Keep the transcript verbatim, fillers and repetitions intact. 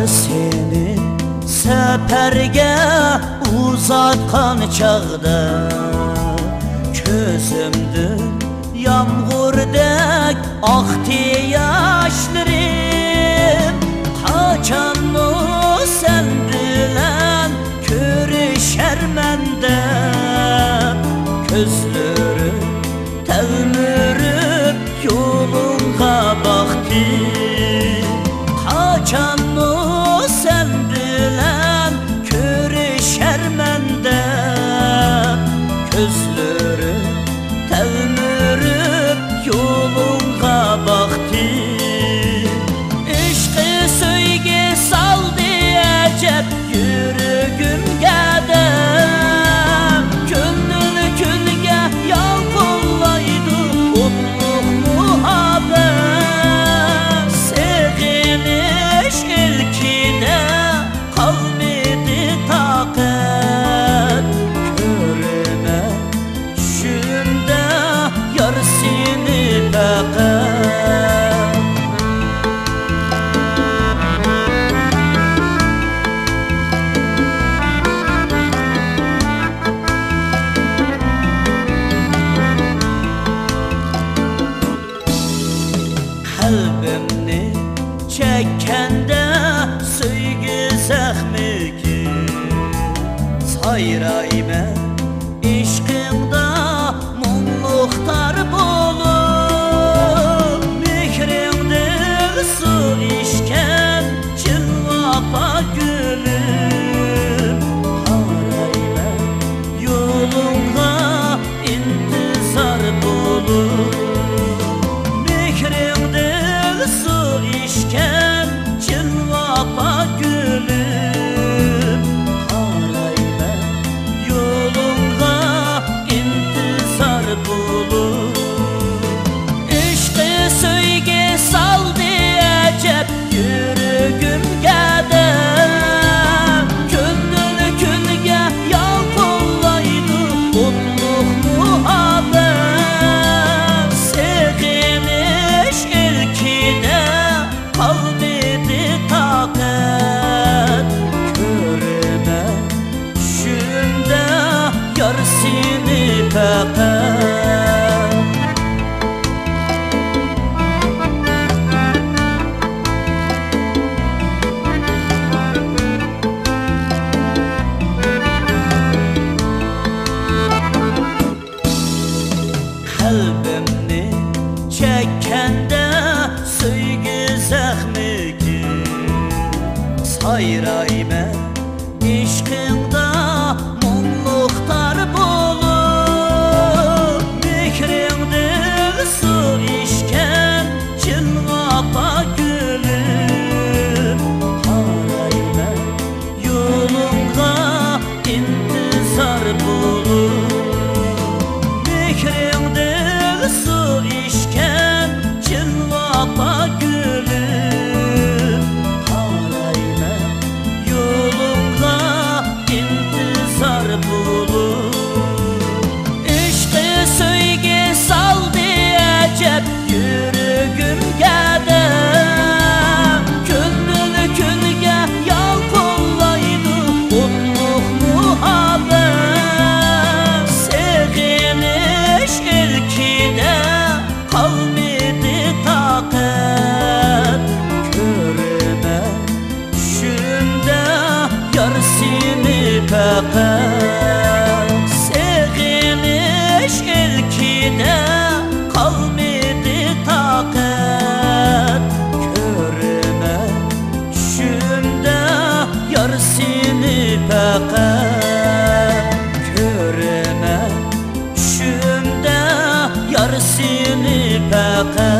سېنى سەپەرگە ئۇزاتقان چاغدا، كۆزۈمدىن يامغۇردەك ئاقتى ياشلىرىم. قاچانمۇ سەن بىلەن كۆرۈشەرمەن دەپ، كۆزلىرىم تەلمۈرۈپ يولۇڭغا باقتى. قاچانمۇ سەن بىلەن كۆرۈشەرمەن دەپ، كۆزلىرىم تەلمۈرۈپ يولۇڭغا باقتى. ئىشقى سۆيگۈ سالدى ئەجەب يۈرىكىمگە دەم، كۈندۈن كۈنگە يالقۇنلايدۇ ئوتلۇق مۇھەببەت. سېغىنىش ئىلكىدە قالمىدى تاقەت، كۆرىمەن چۈشۈمدە يار سېنى پەقەت. قەلبىمنى چەككەندە سۆيگۈ زەخمىگە، سايرايمەن ئىشقىڭدا مۇڭلۇق تار بولۇپ. مېھرىڭدىن سۇ ئىچكەن چىن ۋاپا گۈلۈم، قارايمەن يولۇڭغا ئىنتىزار بولۇپ. مېھرىڭدىن سۇ ئىچكەن چىن ۋاپا گۈلۈم، قارايمەن يولۇڭغا ئىنتىزار بولۇپ. ئىشقى سۆيگۈ سالدى ئەجەب يۈرىكىمگە دەم، كۈندىن كۈنگە يالقۇنلايدۇ ئوتلۇق مۇھەببەت. سېغىنىش ئىلكىدە قالمىدى تاقەت، كۆرىمەن چۈشۈمدە يار سېنى پەقەت. قەلبىمنى چەككەندە سۆيگۈ زەخمىگە، سايرايمەن ئىشقىڭدا مۇڭلۇق تار بولۇپ. مېھرىڭدىن سۇ ئىچكەن چىن ۋاپا گۈلۈم، قارايمەن يولۇڭغا ئىنتىزار بولۇپ. مېھرىڭدىن سۇ ئىچكەن چىن ۋاپا گۈلۈم، قارايمەن يولۇڭغا ئىنتىزار بولۇپ. ئىشقى سۆيگۈ سالدى ئەجەب يۈرىكىمگە دەم، كۈندىن كۈنگە يالقۇنلايدۇ ئوتلۇق مۇھەببەت. سېغىنىش ئىلكىدە قالمىدى تاقەت، كۆرىمەن چۈشۈمدە يار سېنى پەقەت. سېغىنىش ئىلكىدە قالمىدى تاقەت، كۆرىمەن چۈشۈمدە يار سېنى پەقەت. كۆرىمەن چۈشۈمدە يار سېنى پەقەت.